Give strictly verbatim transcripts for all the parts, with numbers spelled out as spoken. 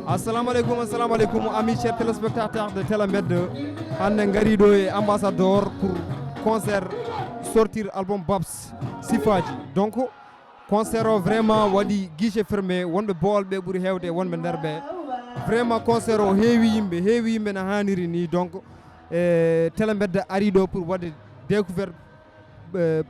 Assalamu aleykum, assalamu aleykum, amis chers téléspectateurs de Télé Mbedda. Hannde ngari ɗo e Ambassador pour concert sortir album Babs Sifaji. Donc, concert o vraiment waɗi guichet fermé, wonɓe Bawol ɓe ɓuri heewde e wonɓe nder ɓe. Vraiment concert o heewi yimɓe, heewi yimɓe no haaniri ni. Donc, e Télé Mbedda ari ɗo pour waɗde découverte, euh,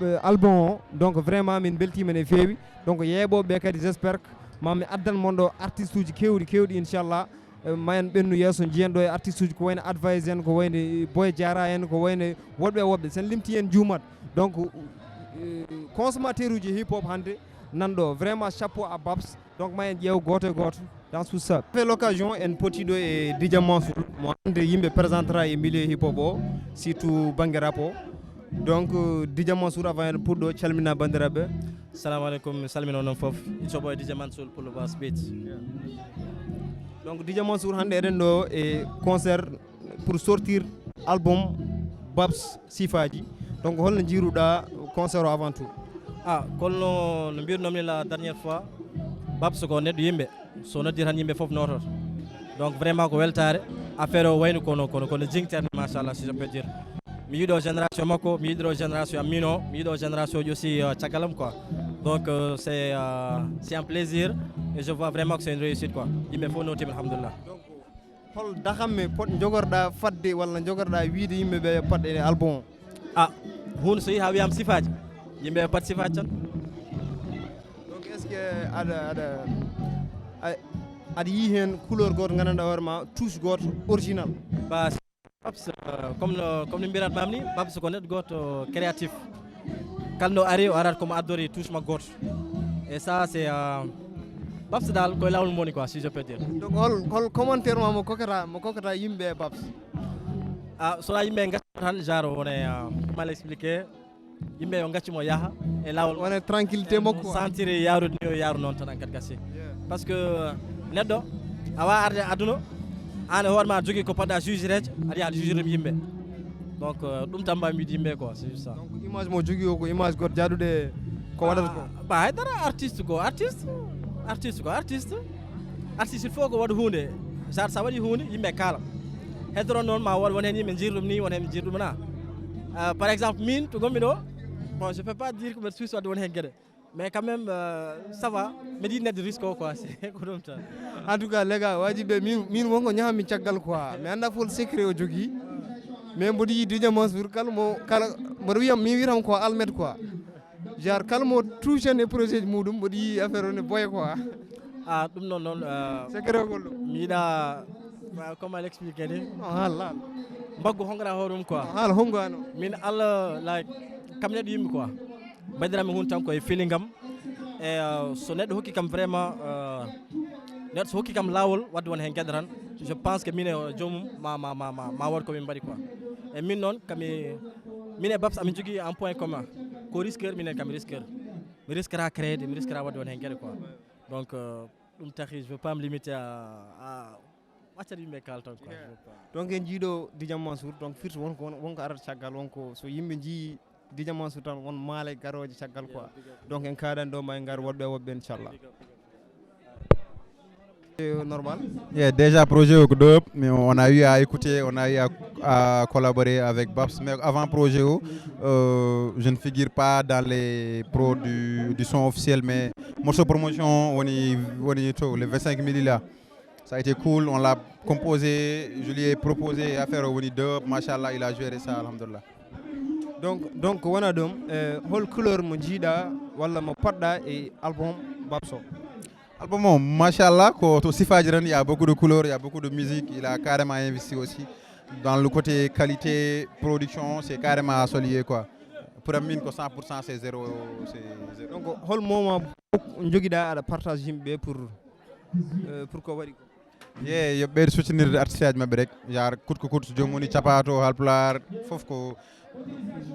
euh, album o. Donc vraiment min beltima no feewi. Donc yeeɓoɓe kadi, j'espère que ma mi addan mon ɗo artiste uji kewɗi kewɗi, inchallah. Eh, ma en ɓennu yeeso, njiyen ɗo e artiste uji ko wayno Advice en, ko wayno Boy Diarra en, ko wayno woɗɓe e woɗɓe. Sen limti en juumat. Donc, euh, consommateur uji hip hop hannde nan ɗo. Vraiment chapeau à Babs. Donc ma en ƴeew gooto e gooto dans tout ça. Fait l'occasion en poti ɗo e Dija Mansour, mo hannde yimɓe présentera e milieu hip hop o, surtout bannge rap o. Donc, euh, Dija Mansour, avant en puɗɗo, calmina banndiraaɓe. Salamu aleykum, mi salmino onon fof. It's your boy D J Mansour pour le Boss Beats. Donc, Dija Mansour, hannde eɗen ɗo e concert pour sortir album Babs Sifaji. Donc, holno njiiruɗa concert o avant tout? Ah, kono no mbirunomi la dernière fois, Babs ko neɗɗo yimɓe. So noddi tan yimɓe fof noototo. Donc vraiment ko weltaare. Affaire o wayno kono, kono, kono jingterne, machallah, si je peux dire. Mi yiɗo génération makko, mi yiɗo génération am min o, mi yiɗo génération ji aussi, euh, caggal am quoi. Donc, euh, c'est, euh, c'est un plaisir et je vois vraiment que c'est une réussite quoi. Yimɓe fof nootima, alhamdulillah. Hol dakamme pot-, jogorɗa fadde walla jogorɗa wiide yimɓe ɓe yo pat e album o? Ah, huunde so yehi haa wiyama sifaaji, yimɓe yo pat sifaaji tan. Donc est-ce que aɗa, aɗa, a-, aɗa yii heen couleur gooto, nganndanɗaa hoore ma, touche gooto original? Ba, Babs, euh, comme no, comme no mbiratmami ni, Babs ko neɗɗo gooto créatif. Kala no ari, o arat komo addori touche makko gooto. Et ça, c'est, euh, Babs dal, koye laawol mum woni quoi, si je peux dire. Donc, hol, hol commentaire ma mo kokkata, mo kokkata yimɓe e Babs? Ah, so wonaa yimɓe ngacca tan, genre, wone, ah, mal expliqué. Yimɓe yo ngaccu mo yaha e laawol. Wone tranquillité makko quoi. Sentir yaarude ni, yo yaaru noon tan, hankadi gasi. Yeah. Parce que neɗɗo, a waawaa arde aduna, aan e hoore ma jogii ko poɗɗa jugereede, aɗa yaha juge ɗum yimɓe. Donc, euh, ɗum tan mbaawmi wiide yimɓe quoi, c'est juste ça. Donc, image mo jogii o ko image goɗɗo jaaduɗo e ko waɗata ko? Ah, ba, hay dara, artiste ko artiste, artiste ko artiste. Artiste, il faut ko waɗa huunde. Genre, so a waɗi huunde, yimɓe kaala. Heddoron noon ma wood won heen yimɓe njiiri ɗum ni, won heen njiiri ɗum na. Euh, par exemple, min, to ngonmi ɗo, bon, je peux pas dire ko mbeɗa suusi waɗde won heen geɗe. Mais quand même, euh, ça va, mbeɗa yiɗi neɗɗo risque o quoi, c'est ko ɗum tan. En tout cas, les gars, wajiɓe, min, min wonko ñaami caggal quoi. Mi annda fof secret o jogii. Mais mboɗo yiɗi Dija Mansour, kala mo, kala, mboɗo wiyam, mi wiyatam ko almet quoi. Genre, kala mo touché e projet ji muɗum, mboɗo yiɗi affaire o ne boya quoi. Ah, ɗum noon noon, euh, secret o golɗo. Mi yiɗa, euh, comment l'expliquer ni? Non, haal, haal. Mbaggu hongora hoore mum quoi. Non, haal hongano. Min Allah, like, kam neɗɗo yimɓe quoi. Mbaɗiranmi huunde tan koye feeling am. E, euh, so neɗɗo hokki kam vraiment, euh, neɗɗo so hokki kam laawol waɗde won heen geɗe tan, je pense que min e joomum ma, ma, ma, ma, ma wood ko min mbaɗi quoi. E min noon, kami, min e Babs amin jogii un point commun. Ko risqueur, minen kam risqueur. Mi risquera créer, mi risquera waɗde won heen geɗe quoi. Donc, euh, ɗum tahi, je veux pas me limiter à, à, waccat yimɓe kaal tan quoi. Yeah. Je veux pas. Donc, en njiiɗo Dija Mansour, donc firti wonko, won, wonko arata caggal, wonko so yimɓe njii Dija Mansour tan, won maale garooje caggal quoi. Yeah, big up, big up. Donc, en kaaɗan ɗo ma en ngar woɗɓe e woɗɓe, inchallah. Big up, big up. Euh, normal. Yeah, déjà projet o ko dope, mais on a eu à écouter, on a eu à, à collaborer avec Babs. Mais avant projet o, euh, je ne figure pas dans les pros du, du son officiel, mais morceau promotion, on y, on y est tôt, les vingt-cinq mille là. Ça a été cool, on l'a composé, je lui ai proposé à faire au Winnie Dub, machallah, il a géré ça, alhamdulillah. Donc, donc, wona ɗum, euh, hol couleur mo njiiɗa walla mo poɗɗa e album Babs o? Album o, machallah, ko to sifaaji tan, il y a beaucoup de couleurs, il y a beaucoup de musique, il a carrément investi aussi dans le côté qualité, production, c'est carrément à saluer quoi. Pour min ko cent pour cent, c'est zéro, c'est zéro. Donc, hol moment jogiɗa aɗa partage yimɓe pour, euh, pour ko waɗi ko? Ye, yo ɓeydo soutenirde artiste aji maɓɓe rek. Genre, coûte que coûte, so joomum woni capaato, Haalpulaar, fof ko,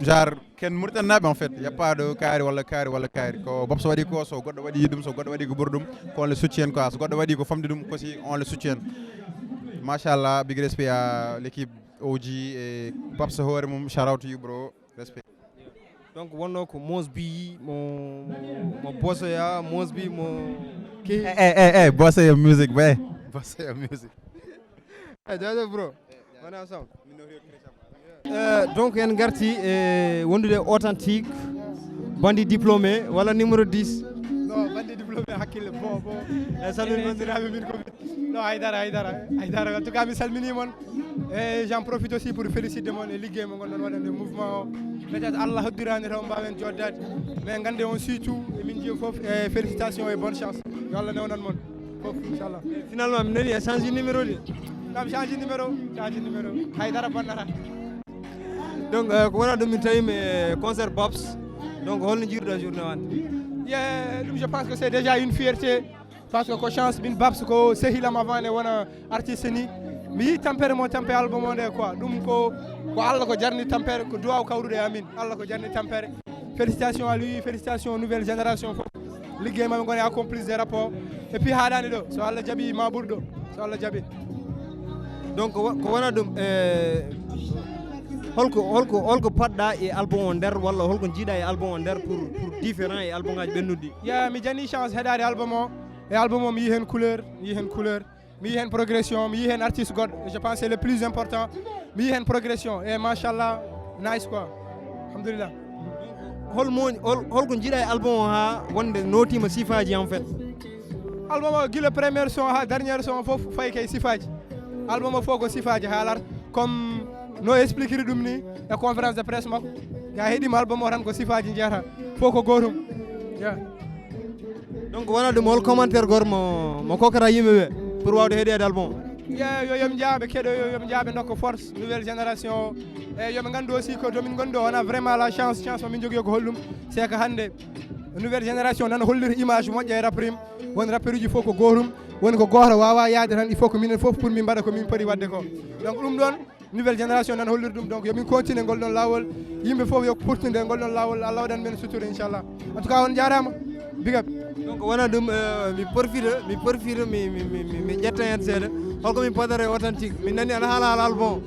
genre, ken Mauritanie naaɓe, en fait. Y a pas de kaari walla kaari walla kaari. Ko Babs waɗi ko, so goɗɗo waɗi ɗum, so goɗɗo waɗi ko ɓuri ɗum, ko on le soutien quoi. So goɗɗo waɗi ko famɗi ɗum, aussi on le soutien. Machallah, big respect à l'équipe O G et Babs hoore mum, shout out to you, bro. Respect. Donc, wonno ko Mos B, mo, mo Bosoya, Mos B, mo Kehi. Eh, eh, eh, eh, Bosoya music, be. Say music. Eh, jaajëf bro. On est ensemble. Euh, donc en garti e wondude authentique bandi diplômé wala numéro dix. Non, bandi diplômé hakkille bo bo. E salmini bandiraɓe min ko. Non, haydara haydara haydara, en tout cas mi salmini mon. Et j'en profite aussi pour féliciter mon e liggey mo gonɗon waɗande mouvement o. Peut-être Allah hoddirani taw mbawen joddade, mais gande on suit tout, e min jiya foof e félicitations et bonne chance. Yo Allah newnan mon foof inchallah. Finalement mi nani a change numéro de. Kam change numéro, change numéro, haydara bonnata. Donc euh, ko wona ɗum min tawima e concert Babs. Donc holno jiiruɗa journée wande? Ye, ɗum je pense que c'est déjà une fierté. Parce que ko chance min Babs ko sehilam avant ne wona artiste ni. Mi yi tampere mo tampe album o nde quoi, ɗum ko ko Allah ko jarni tampere, ko duwaw kawruɗo e amin. Allah ko jarni tampere. Félicitations à lui, félicitations aux nouvelles générations fof. Liggey maɓe goni accomplice de rapport. Et puis haɗani ɗo so Allah jaɓi ma ɓurɗo, so Allah jaɓi. Donc ko wona ɗum e holko holko holko paɗɗa e album o nder walla holko jiiɗa e album o nder pour pour différent e album ngaji ɓennuɗi? Ya mi jani chance heɗade album o. E album o mi yi hen couleur, mi yi hen couleur, mi yi hen progression, mi yi hen artiste goɗɗo. Je pense c'est le plus important. Mi yi hen progression e machallah, nice quoi. Alhamdulillah. Holmo woni hol- holko jiiɗa e album o ha wonde notima sifaji en fait? Album o gila première son ha dernière son fof fayi kay sifaji. Album o fof ko sifaji haalata, comme no expliquiri ɗum ni e conférence de presse makko. Ya heɗima album o tan ko sifaji jeeta, fof ko gotum. Ya. Donc wona ɗum hol commentaire gor mo mo kokkata yimɓe ɓe pour wawde heɗoyde album? Ye, yo yom jaaɓe keɗo, yo yom jaaɓe dokka force nouvelle génération o. E yoɓe gandu aussi ko domin gondi o wona vraiment la chance, chance o min jogui ko holɗum? C'est que hande nouvelle génération nana hollira image moƴƴa e rap rim. Won rappeur uji fof ko gotum, woni ko goto wawa yaade tan, il faut que minen fof pour min mbaɗa ko min poti wadde ko. Donc ɗum ɗon nouvelle génération nan holliri ɗum. Donc yomin continue ngol ɗon lawol, yimɓe fof yo poursuivre ngol ɗon lawol. Allah waɗan men sutura inchallah. En tout cas on jarama, big up. Donc wona ɗum euh, mi porfita mi porfita mi mi mi mi- mi ƴetta hen seeɗa. Holko min padare authentique min nani aɗa haala haala album?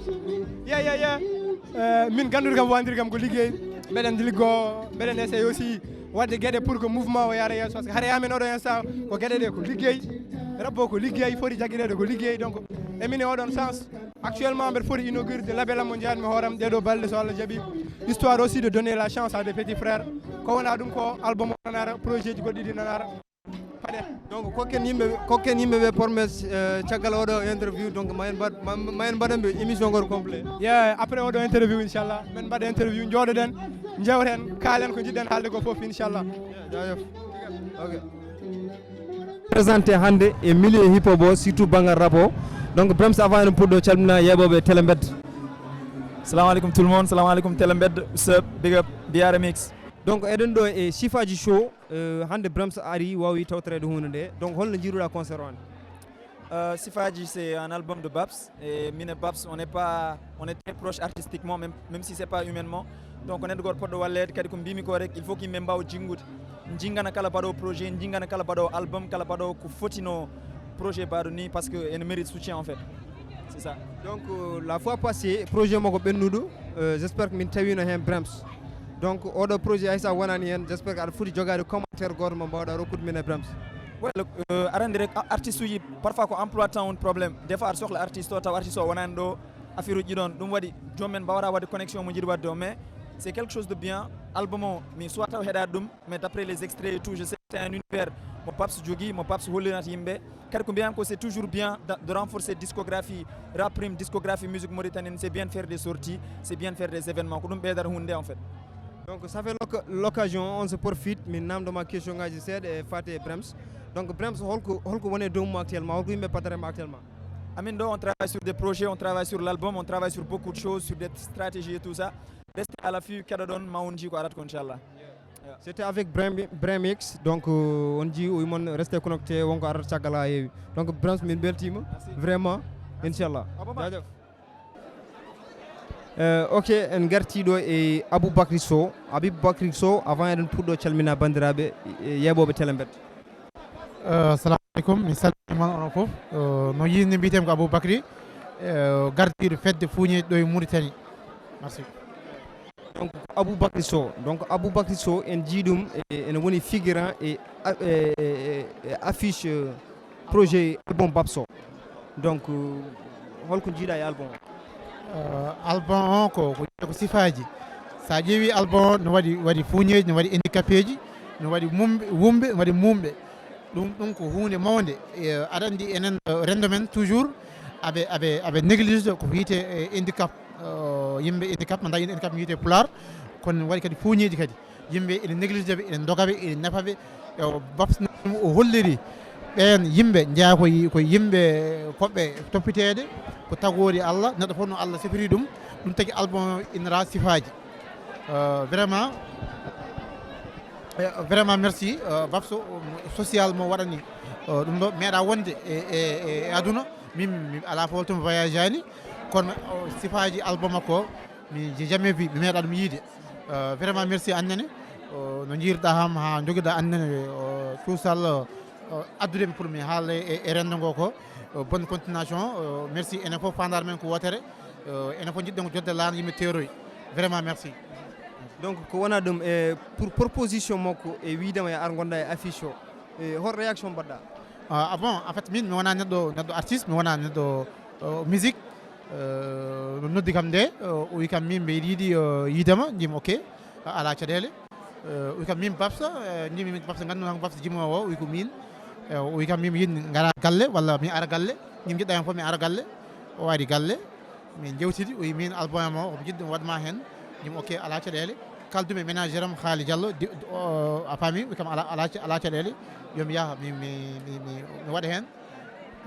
Ye ye ye. Eh, min gandude kam wandir kam ko liggey. Mbeɗen liggo, mbeɗen essaye aussi wadde gueɗe pour que mouvement o yaara yesso, parce que haɗa yamin oɗo instant ko gueɗe ɗe ko liggey. Rabbo ko liggey foti jagguineɗo ko liggey. Donc e min e oɗon sens actuellement mbeɗa foti inaugurde label am mo jeyanmi hooram ɗeɗo balɗe so Allah jaaɓi. Histoire aussi de donner la chance à des petits frères, ko wona ɗum ko album o nanara, projet ji goɗɗi ɗi nanara. Paɗe. Donc kokken yimɓe kokken yimɓe ɓe promesse euh, caggal oɗo interview, donc ma en mbaɗ ma- ma en mbaɗanɓe émission goto complet. Yeah, après oɗo interview inchallah min mbaɗa interview, jooɗoɗen, jewten, kaalen ko jiɗɗen haalde ko fof inchallah. Jaajëf. Ok. Présenté hannde e milieu hip hop o surtout banngal rap o. Donc Brems, avant eɗen puɗɗo calmina yeeɓooɓe Télé Mbed. Salamu alaikum tout le monde, salamu alaikum Télé Mbed, what's up, big up, B R M X. Donc eɗen ɗo e Sifaji Show. Euh, hannde Brems ari wawi tawtoreede huunde nde, donc holno jiiruɗa concert o hannde? Euh, Sifaji, c'est un album de Babs. Et min et Babs, on est pas, on est très proche artistiquement, même, même si c'est pas humainement. Donc on est d'accord pour de wallet, kadi ko mbimi ko rek, il faut qu'il même baw jingude. Jingana kala baɗo projet, jingana kala baɗo album, kala baɗo ko fotino projet baɗo ni, parce que elle mérite soutien en fait. C'est ça. Donc euh, la fois passée projet mo ko ɓennuɗo, euh, j'espère que min tawino hen Brems. Donc oɗo projet haysa wonani hen, j'espère que aɗa foti jogade commentaire goto mo mbawɗa rokkude min e Brems? Well, euh, aɗa andi rek a- artiste uji parfois ko emploi temps woni problème. Des fois aɗa sohla artiste o taw artiste o wonani ɗo, affaire uji ɗon, ɗum waɗi joom men mbawata wadde connexion mo jiɗi wadde o, mais c'est quelque chose de bien. Album o mi soit taw heɗade ɗum, mais d'après les extraits et tout, je sais que c'est un univers mo Babs jogui, mo Babs hollinata yimɓe. Kadi ko mbiyam ko c'est toujours bien de, de renforcer discographie rap rim, discographie musique mauritanienne, c'est bien de faire des sorties, c'est bien de faire des événements, ko ɗum ɓeydata hunde en fait. Donc ça fait l'oc- l'occasion, on se profite, min namdoma question ngaji seeɗa e fate e Brems. Donc Brems, holko holko woni e dow mum actuellement, holko yimɓe padarema actuellement? Amin ɗo on travaille sur des projets, on travaille sur l'album, on travaille sur beaucoup de choses, sur des stratégies et tout ça. Restez à l'affût, keɗoɗon ma on jii ko arata ko inchallah. C'était avec Brem- Bremix, donc euh, on jii o mon restez connecté, wonko arata caggal ha heewi. Donc Brems min beltima vraiment inchallah. Jaajëf. Euh, ok, en garti ɗo e Aboubacry Sow. Aboubacry Sow, avant eɗen puɗɗo calmina bandiraɓe e yeeɓoɓe Télé Mbed. Euh, assalamu aleykum, mi salmini mon onon fof. Euh, no yimde mbiyetemi ko Aboubacry, euh, gardiɗo fedde fuuñeeji ɗo e Mauritanie. Merci. Donc Aboubacry Sow, donc Aboubacry Sow en jii ɗum e- ene woni figurant e a- e- e- e affiche euh, projet album Babs o. Donc, holko njiiɗa e album o? Uh, album o ko ko ko sifaaji. Sa ƴeewi album o, no waɗi waɗi fuuñeeji, no waɗi handicapéji, no waɗi mumɓe wumɓe, no waɗi mumɓe. Ɗum ɗum ko huunde mawnde. Eh, aɗa anndi enen, eh, renndo men toujours aɓe aɓe aɓe néglige ko wiyetee, eh, handicap. Eh, yimɓe handicap, mbaɗa handicap mi wiyetee pulaar, kono waɗi kadi fuuñeeji kadi. Yimɓe ene néglige ɓe, ene ndoga ɓe, ene nafa ɓe. Yo Babs no o holliri ɓeen yimɓe njeyaa ko yi- ko yimɓe poɗɓe toppiteede, ko tagoori Allah, neɗɗo fof no Allah sifiri ɗum. Ɗum tagi album o innira sifaaji. Euh, vraiment, euh, vraiment merci, euh, Babs o, social mo waɗani, euh, ɗum ɗo meeɗa wonde e, e, e aduna. Min mi alaa fof to mi voyage ani, kono, euh, sifaaji album makko mi j'ai jamais vu, mi meeɗa ɗum yiide. Euh, vraiment merci annene. Euh, no jiirɗa ham ha jogiɗa annene, euh, cuusal, euh, addude mi pour mi haala e, e renndo ngo ko, euh, bonne continuation. Euh, merci enen fof faandaare men ko wootere. Euh, enen fof njiɗɗen ko jodde laana yimɓe teeroy. Vraiment merci. Donc, ko wona ɗum e pour proposition makko e wiidema e ar gonda e affiche o, e hol réaction mbaɗɗa? Ah, ah bon, en fait min mi wona neɗɗo neɗɗo artiste, mi wona neɗɗo, euh, musique. Euh, no noddi kam nde, euh, o wi kam min mbeɗa yiɗi, euh, yiidema, mbimi ok, ala caɗeele. Euh, o wi kam min Babs, euh, mbimi min Babs, nganndu kam Babs jimowo o, o wi ko min. Euh, o wi kam min mi yiɗi ngara galle walla mi ara galle, min jiɗɗa hen fof mi ara galle. O ari galle, min jewtidi, o wi min album am o omo jiɗi ɗum waɗma hen. Mbimi ok, ala caɗeele. Kaldumi e ménagère am Haali Diallo, di- o- a faami, wi kam ala, ala, ala caɗeele, yomi yaha mi, mi, mi, mi, mi waɗa heen.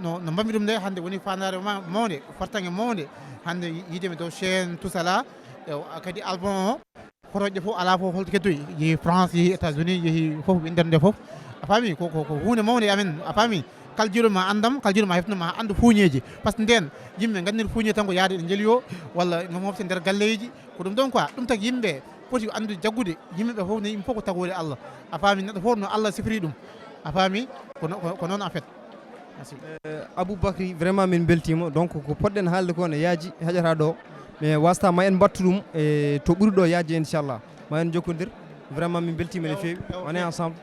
No, no mbaɗmi ɗum nde hannde woni faandaare ma- mawnde, fartaŋŋe mawnde. Hannde yi- yiide mi dow chaîne tout cela, e o- kadi album o, fotooje ɗe fof alaa fof holto keddoyi, yehi France, yehi États-Unis, yehi fof winndere nde fof. A faami, ko, ko, ko huunde mawnde e amen, a faami. Kala jiiɗo ma anndam, kala jiiɗo ma heftinam, ma anndu fuuñeeji. Par ce que ndeen yimɓe nganndiri fuuñeeji tan ko yahde e njelyo walla no mofte nder galleeji. Ko ɗum ɗon quoi, ɗum tagi yimɓe poti anndude jaggude yimɓe ɓe fof ne yimɓe fof ko tagoore Allah. A faami, neɗɗo fof no Allah sifiri ɗum. A faami, ko no- ko- ko noon en fait. Merci. Aboubacry, vraiment min beltima, donc ko poɗɗen haalde ko ne yaaji haƴata ɗo, mais wasta ma en mbattu ɗum e to ɓuri ɗo yaajde inchallah, ma en jokkodir. Vraiment min beltima no feewi. On est ensemble.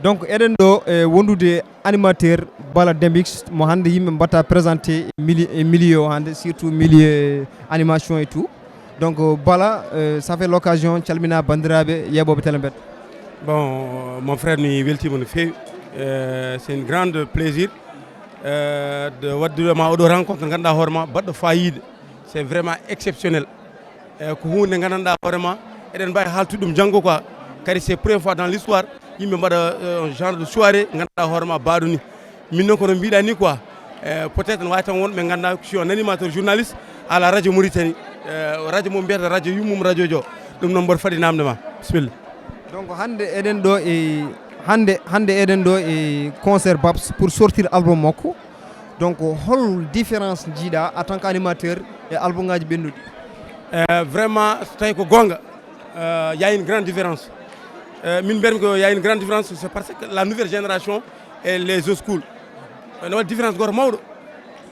Donc eɗen ɗo e wondude animateur Bala Demix mo hannde yimɓe mbatta présenté e mili- e milieu o hannde, surtout milieu animation et tout. Donc Bala, euh, ça fait l'occasion calmina banndiraaɓe yeeɓooɓe Tele Mbed. Bon, mon frère, mi weltima no feewi. Euh, c'est une grande plaisir, euh, de waddude ma oɗo rencontre, ganduɗa hoore ma baɗɗo fayida. C'est vraiment exceptionnel. Eh, ko hunde nde gandanɗa hoore ma eɗen mbawi haltude ɗum janngo quoi. Kadi c'est première fois dans l'histoire yimɓe mbaɗa, euh, un genre de soirée gandanɗa hoore ma baɗo ni. Min noon kono mbiɗa ni quoi, eh, peut-être ne wawi tan won ɓe ganduɗa, je suis un animateur journaliste à la radio Mauritanie. Eh, radio mo mbiyata radio yummum radio jo. Ɗum noon mboɗo faɗi namde ma. Bismillah. Donc hannde eɗen ɗo e hannde hannde eɗen ɗo e concert Babs pour sortir album makko. Donc hol différence jiiɗa en tant qu'animateur e album ngaji ɓennuɗi? Eh, vraiment so tawi ko gonga, eh, y a une grande différence. Eh, min mbiyatmi ko y a une grande différence, c'est parce que la nouvelle génération et les old school, eh, no waɗi différence goto mawɗo.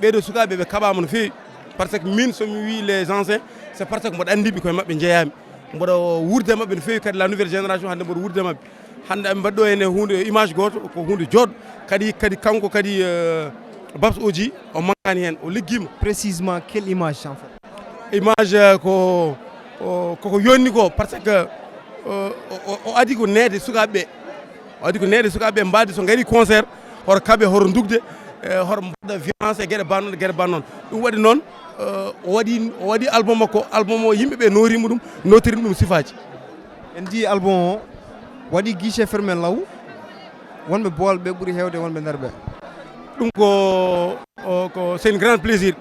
Ɓeɗo sukaɓe ɓe kaɓama no feewi, parce que min somi wi les anciens, c'est parce que mboɗo andiɓe koye mabɓe jeeyami, mboɗo wuurde mabɓe no feewi. Kadi la nouvelle génération hannde mboɗo wuurde mabɓe. Hannde aɓe mbaɗi ɗo henne hunde, image goto ko hunde joɗɗo. Kadi kadi kanko kadi, eh, Babs Oji o manqani hen, o liggima. Précisément quelle image en fait? Image, eh, ko o- koko yonni ko, parce que, eh, o- o- o adi ko neede sukaɓe ɓe. O adi ko neede sukaɓe ɓe mbadi so gari concert, hoto kaɓe, hoto dugde, eh, hoto mbaɗa violence e gueɗe bannoon, gueɗe bannoon. Ɗum waɗi noon, eh, o waɗi o waɗi album makko, album o yimɓeɓe norima ɗum, notirima ɗum sifaji. En jii album o waɗi guichet fermé law, wonɓe bool ɓe ɓuuri hewde wonɓe nder ɓe. Ɗum ko o- ko c'est un grand plaisir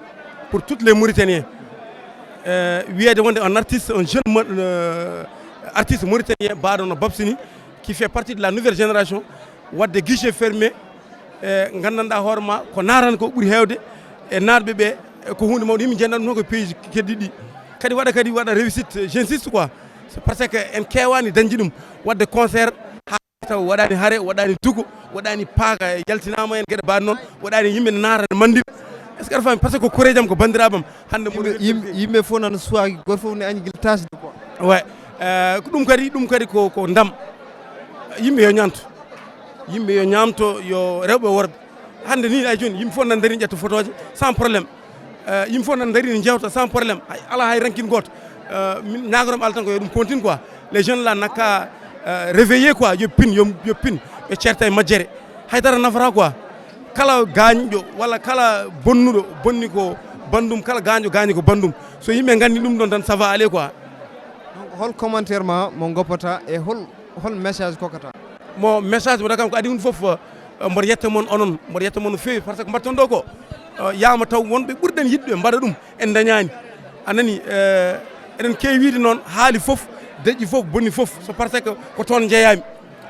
pour tous les Mauritaniens. Euh, wiyede wonde un artiste, un jeune mo- euh, artiste mauritanien baɗono Babs ni, qui fait partie de la nouvelle génération, wadde guichet fermé, eh, gandanɗa hoore ma ko naran ko ɓuuri hewde e naatɓe ɓe. Eh, ko hunde mawde, yimɓe jeenaɗa ɗum ko pays keddiɗi. Kadi waɗa kadi waɗa réussite, j'insiste quoi. C'est parce que en kewani dañde ɗum, wadde concert ha taw waɗani hare, waɗani duko, waɗani paaka, yaltinama hen gueɗe mbaɗe noon, waɗani yimɓe ne naata ne mandira. Est-ce que aɗa faami? Parce que ko koreejam, ko bandiraɓam. Hannde mboɗo Yimɓe yimɓe fof nana suwaki, goto fof ne añi guila tâche de quoi. Ouais. Eh, ko ɗum kadi, ɗum kadi ko, ko ndam. Yimɓe yo ñaanto. Yimɓe yo ñaamto, yo rewɓe, worɓe. Hannde ni, ay jooni, yimɓe fof nan darii ƴetta fotooje sans problème. Eh, yimɓe fof nan darii ne njeewta sans problème. Hay, alaa hay rankin gooto. Eh, min ñaagoto mi Allah tan ko yo ɗum continue quoi. Les jeunes là n'a qu'à, eh, réveiller quoi, yo pin, yo, yo pin, yo ceerta e majjere. Hay dara nafata quoi. Kala gaañɗo walla kala bonnuɗo bonni ko banndum, kala gaañɗo gaañi ko banndum. So yimɓe nganndi ɗum ɗon tan, ça va aller quoi. Donc, hol commentaire ma mo goppata e hol, hol message kokkata? Mo message mo kam ko adii on fof, eh, mboɗo yetta mon onon, mboɗo yetta mon no feewi par ce que mbaɗton ɗo ko, eh, yaama taw wonɓe ɓurɗen yiɗɓe mbaɗa ɗum, en dañaani. A nani, eh, eɗen keewi wiide noon, haali fof, deƴƴi fof, bonni fof, so par ce que ko toon njeyaami.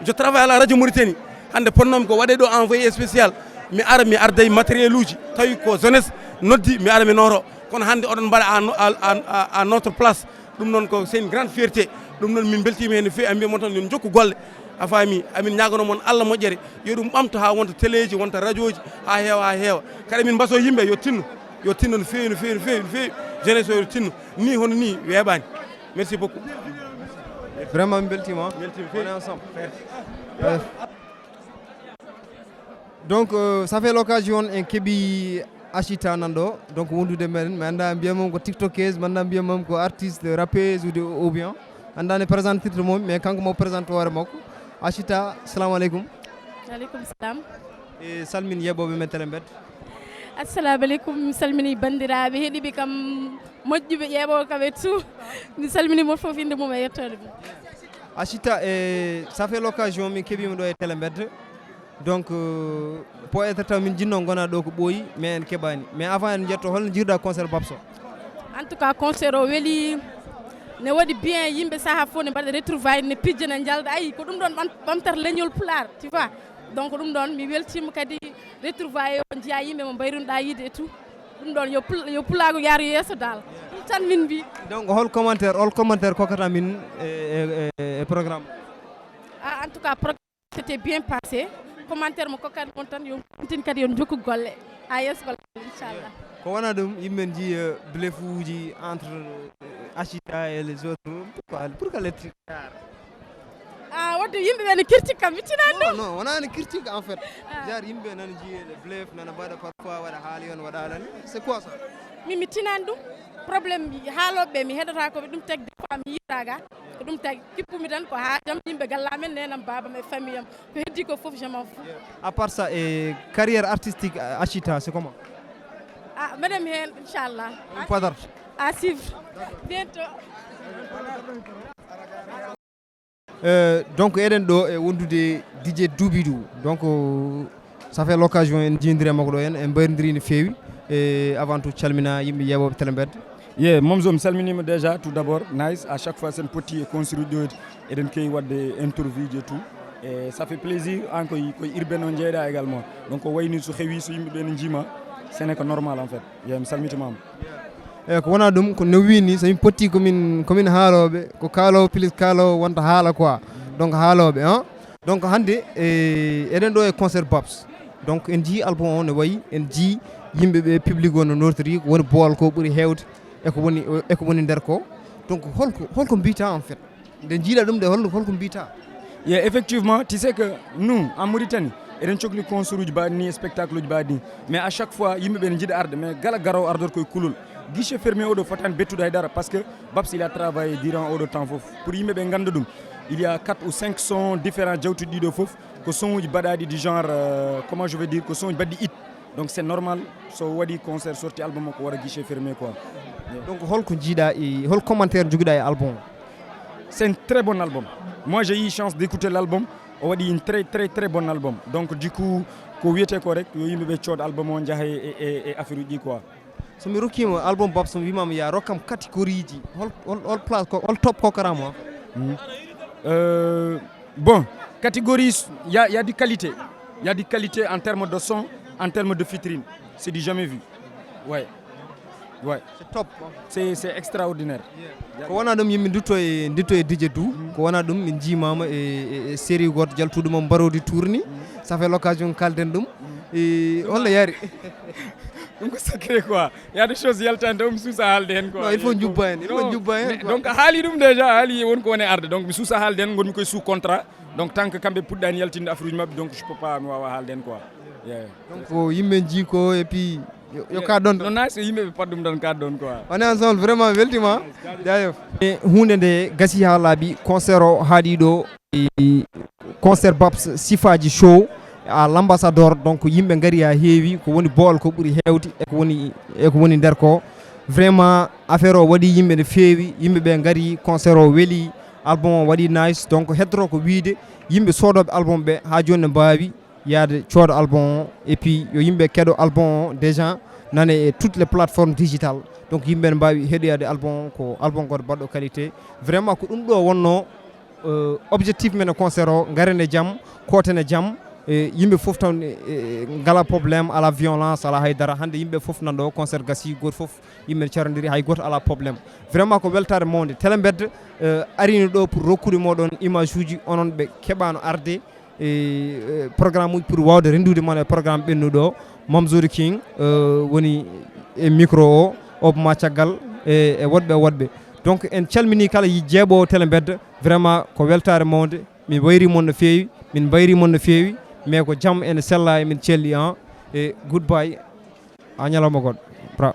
Je travaille à la radio Mauritanie. Hannde potnoomi ko waɗe ɗo envoyé spécial. Mi ara, mi arday matériel uji. Tawi ko jeunesse noddi, mi ara mi nooto. Kono hannde oɗon mbaɗa à no-, à, à, à, à notre place. Ɗum noon ko, c'est une grande fierté. Ɗum noon min mbeltiima heen no feewi. A mbiya mon tan yo jokku golle. A faami? Amin ñaagano mon Allah moƴƴere. Yo ɗum ɓamto haa wonta teleeji, wonta rajooji, haa heewa, haa heewa. Kadi min mbaso yimɓe yo tinno. Yo tinno no feewi, no feewi, no feewi, no feewi. Jeunesse o yo tinno. Ni hono ni weeɓaani. Merci beaucoup. Vraiment, mi weltiima. Weltiima feewi. On est ensemble. Euh, donc, euh, ça fait l'occasion en keɓi Achita nan ɗo, donc wondude men, mi annda mbiya mom ko tiktokeuse, mi annda mbiya mom ko artiste, rappeuse ou de, ou bien annda ne présentirde mom, mais kanko mo présente hoore makko. Achita, salamu aleykum. Aleykum salam. E salmin yeɓoɓe men télé mbed. Assalamu aleykum, mi salmini banndiraaɓe heɗiiɓe kam, moƴƴuɓe ƴeeɓooɓe kam e tout. Mi salmini mo fof innde mum e yettoode mum. Achita, e ça fait l'occasion min keɓima ɗo e télé mbed. Donc, euh, peut être taw min jinno gona ɗo ko ɓooyi, mais en keɓani. Mais avant en jetto, holno jirɗa concert Babs o? En tout cas, concert o weli, ne waɗi bien, yimɓe saha fof ne mbaɗa retrouvaille, ne pijja, ne njalda. Ayi, ko ɗum ɗon ɓam-, ɓamtata leñol Pulaar, tu vois. Donc ɗum ɗon mi weltiima kadi, retrouvaille o, njiya yimɓe mo mbayrunoɗa yiide et tout. Ɗum ɗon yo pul-, yo pulaagu yaaru yeeso dal. Ɗum tan min mbi. Donc hol commentaire, hol commentaire kokkata min e, e, e, e programme? Ah, en tout cas, pro-, c'était bien passé. Commentaire mo kokkat mon tan, yo continue kadi, yo jokku golle. Ha yeeso golle, inchallah. Ko wona ɗum, yimɓe ne njiya blefuuji entre, euh, Achita et les autres. Pourquoi, pourquoi les trucs? Ah, wadde yimɓe ɓe ne critique kam, mi tinani Non, ɗum. Non, wona ne critique en fait. Ah. Genre yimɓe nana njiya les blef, nana mbaɗa parfois waɗa haali on, waɗa haala ni. C'est quoi ça? Min mi tinani ɗum. Problème mi, haalooɓe ɓe mi heɗata ko ɓe ɗum tagi, des fois mi yiɗata ga. Ko ɗum tagi, kippumi tan ko haajam, yimɓe galla men, nenam, babam e famille am. Ko heddi ko fof, je m'en fous. À part ça, et carrière artistique, euh, Achita, c'est comment? Ah, mbeɗen heen, inchallah. Peut-être. À suivre. Bientôt. Euh, donc eɗen ɗo e wondude D J Doobidou. Donc, euh, ça fait l'occasion en jiidiri e makko ɗo, en, en mbayridiri no feewi. E avant tout, calmina yimɓe yeeɓooɓe télé mbed. Ye, Momzo, mi salminiima déjà tout d'abord. Nice, à chaque fois sen potti e concert uji ɗo, eɗen keewi waɗde interview ji et tout. E ça fait plaisir, an koye, koye urbain o jeeyɗa également. Donc ko wayni so heewi, so yimɓe ɓe ne njiima, ce n'est que normal en fait. Ye, mi salmitimaama. E ko wona ɗum, ko no wiini, so min potti komin, komin haalooɓe, ko kaaloowo plus kaaloowo wonta haala quoi. Donc haalooɓe, hein. Donc hannde, e, eɗen ɗo e concert Babs. Donc en njii album o no wayi, en njii yimɓe ɓe, public o no nootiri, ko woni boowal ko ɓuri heewde, e ko woni, e ko woni nder ko. Donc holko, holko mbiyta en fait? Nde njiiɗa ɗum ɗe, holko, holko mbiyta? Yeah, effectivement, tu sais que nous, en Mauritanie, eɗen cokli concert uji mbaɗi ni, spectacle uji mbaɗi ni. Mais à chaque fois, yimɓe ɓe ne njiɗa arde, mais gala garowo ardor koye kulol. Guichet fermé oɗo fotani bettude haydara, parce que Babs, il a travaillé durant oɗo temps fof. Pour yimɓe ɓe ngannda ɗum, il y a quatre ou cinq sons différents jawtuɗi ɗiɗo fof. Ko son uji mbaɗaɗi du genre, euh, comment je vais dire, ko son uji mbaɗɗi hit. Donc c'est normal, so waɗi concert, sorti album makko waɗa guichet fermé quoi. Yeah. Donc holko njiiɗa e, hol commentaire njogiɗa e album o? C'est un très bon album. Moi, j'ai eu chance d'écouter l'album. O waɗi un très, très, très bon album. Donc du coup, ko wiyete ko rek, yo yimɓe ɓe cood album o, njaha e, e, e affaire uji ɗi quoi. So mi rokkima album Babs, so mi wimama ya rokkam catégorie ji, hol, hol, hol place, ko, hol top kokkaramo? Mhm. Euh, bon, catégorie, il y a, il y a du qualité. Il y a du qualité en termes de son, en termes de featuring. C'est du jamais vu. Ouais. Ouais. C'est top. C'est, c'est extraordinaire. Ko wona ɗum, yimɓe dutto e, dutto e D J Dou. Ko wona ɗum, min njiimama e, e, e série goto jaltuɗo mo mbarodi tourni. Ça fait l'occasion kalden ɗum. E, holno yaari? Ɗum ko secret quoi. Il y a des choses yaltande, ɗum suusa haalde heen quoi. Non, il faut njubba heen, il faut Non, njubba heen mais quoi. Donc haali ɗum déjà, haali won ko woni arde. Donc mi suusa haalde heen, ngonmi koye sous contrat. Donc tant que kamɓe puɗɗaani yaltinde affaire uji maɓɓe, donc je peux pas mi waawa haalde heen quoi. Yeah. Donc ko yimɓe njii ko et puis yo- yo kaat ɗon. Non, nice, yimɓe ɓe pat ɗum ɗon kaat ɗon quoi. On est ensemble, vraiment weltima. Jaajëf. E huunde nde gasi haa laaɓi, concert o haaɗi ɗo, e concert Babs Sifaji Show à l'Ambassador. Donc yimɓe ngari haa heewi, ko woni bool ko ɓuri heewde e ko woni e ko woni nder ko. Vraiment affaire o waɗi yimɓe no feewi, yimɓe ɓe ngari, concert o weli, album o waɗi nice. Donc heddoto ko wiide yimɓe soodooɓe album ɓe haa jooni no mbaawi yaade cooda album o, et puis yo yimɓe keɗo album o déjà nane e toutes les plateformes digitales. Donc yimɓe ne mbaawi heɗoyade album o, ko album goto baɗɗo qualité. Vraiment ko ɗum ɗo wonno euh, objectif men e concert o, ngaren e jam, kooten e jam. E yimɓe fof tan e, e, ngala problème, ala violence, ala haydara. Hannde yimɓe fof nan ɗo, concert gasi, goto fof yimɓe ne carondiri, hay goto ala problème. Vraiment ko weltare mawnde. Tele Mbedda euh, arino ɗo pour rokkude moɗon image uji, onon ɓe keɓano arde. E, e, programme uji pour wawde rendude mon e programme ɓennuɗo o. Mamzouri King euh, woni e micro o, o ma caggal e, e woɗɓe e woɗɓe. Donc en calmini kala yi- jeeɓowo Tele Mbedda. Vraiment ko weltare mawnde. Min wayri mon no feewi, min mbayri mon no feewi. Mais ko jam ene sella, emin celli en. E goodbye. A ñalawma goɗɗo. Bra.